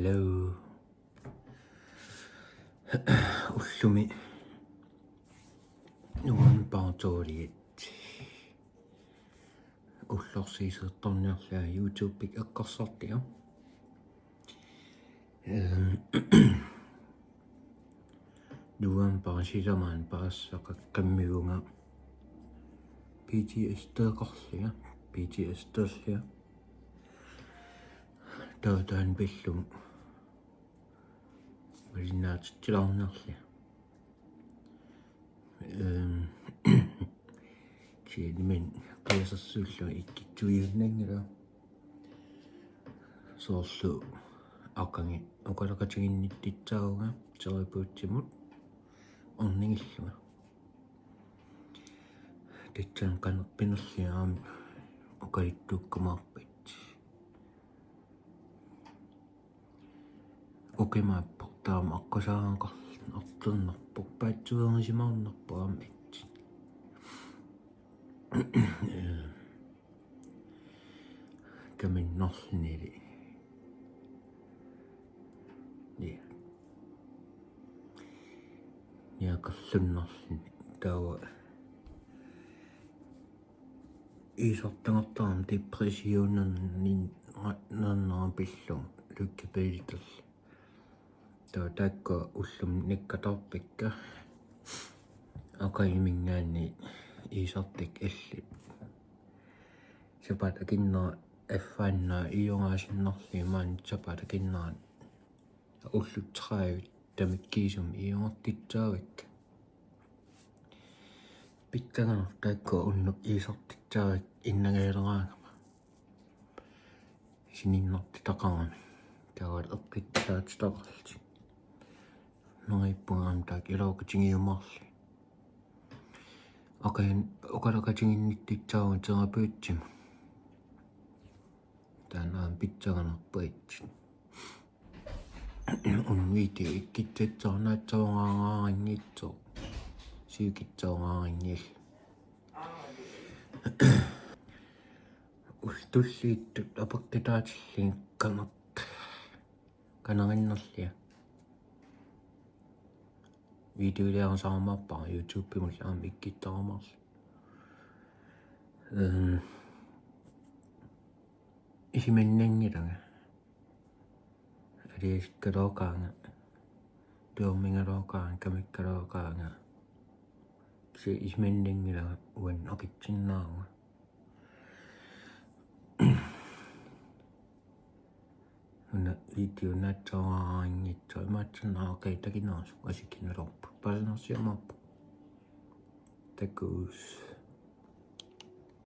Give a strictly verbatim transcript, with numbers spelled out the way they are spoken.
Hello. Ullumi novembarip toorliat. Ullorsiisertorniarlunga YouTube-ik eqqarsartia. Øhm, Novembarip silamaani paasisaqaqqammivunga P T S D-qarlunga, P T S D-lunga. Taava taanna pillunga malinnaatitsilaarniarlunga. Øhm, Kisianni qiasersuullunga ikkittuinnanngilanga. Soorlu aqagu oqaloqatiginnittutsaavunga terapeutimut ornigillunga. Tassani qanoq pinerlunga aamma oqaluttuukkumaarpat. Oqimaappoq taama aqqusaagaqarluni, artornarpoq, paatsuunngisimaarnarpoq aamma. Kaminnerlunili. Ja. Niaqerlunnerluni. Taava iisartagartarama depressionerni-, nernerama pillunga Lykke Petersen. Taava taakku ullumi nakkatarpakka. Aqaguminngaanniit iisartakka allat. Sapaatip akunnera affaannaa iioraasinnerlugit maani sapaatip akunnera ullut tredive tamakkiisumik iiortitsaavakka. Pissanganarpoq taakku unnuk iisartitsaarakku innangajaleraangama. Sininnartitaqarami. Taava eqqittaatitaqarlutik. Neriuppunga aamma taakku iluaqutigiumaarlugit. Aqagu oqaloqatiginnittutsaavunga terapeutimut. Taanna aamma pissanganarpoq. Unnuk video ikkussavara naatsorungaaraanngitsoq. Sivikitsorungaaraanngilaq. Ullut tulliuttut apeqqutaatillugit qanoq qanoq innerlunga. Videoliarusarumaarpara YouTube-imullu aamma ikkuttarumaarlunga. Øhm, isumannaanngilanga. Aliasikkaluaqaanga. Tuormigaluaqaanga, kamikkaluaqaanga. Kisianni isumannaanngilanga uannut oqitsinnaavunga. Una video naatsorungaaraanngitsoq imaatsinnaaqai takinersut asikkinerupput. Paasinarsiumaarpoq. Takuss.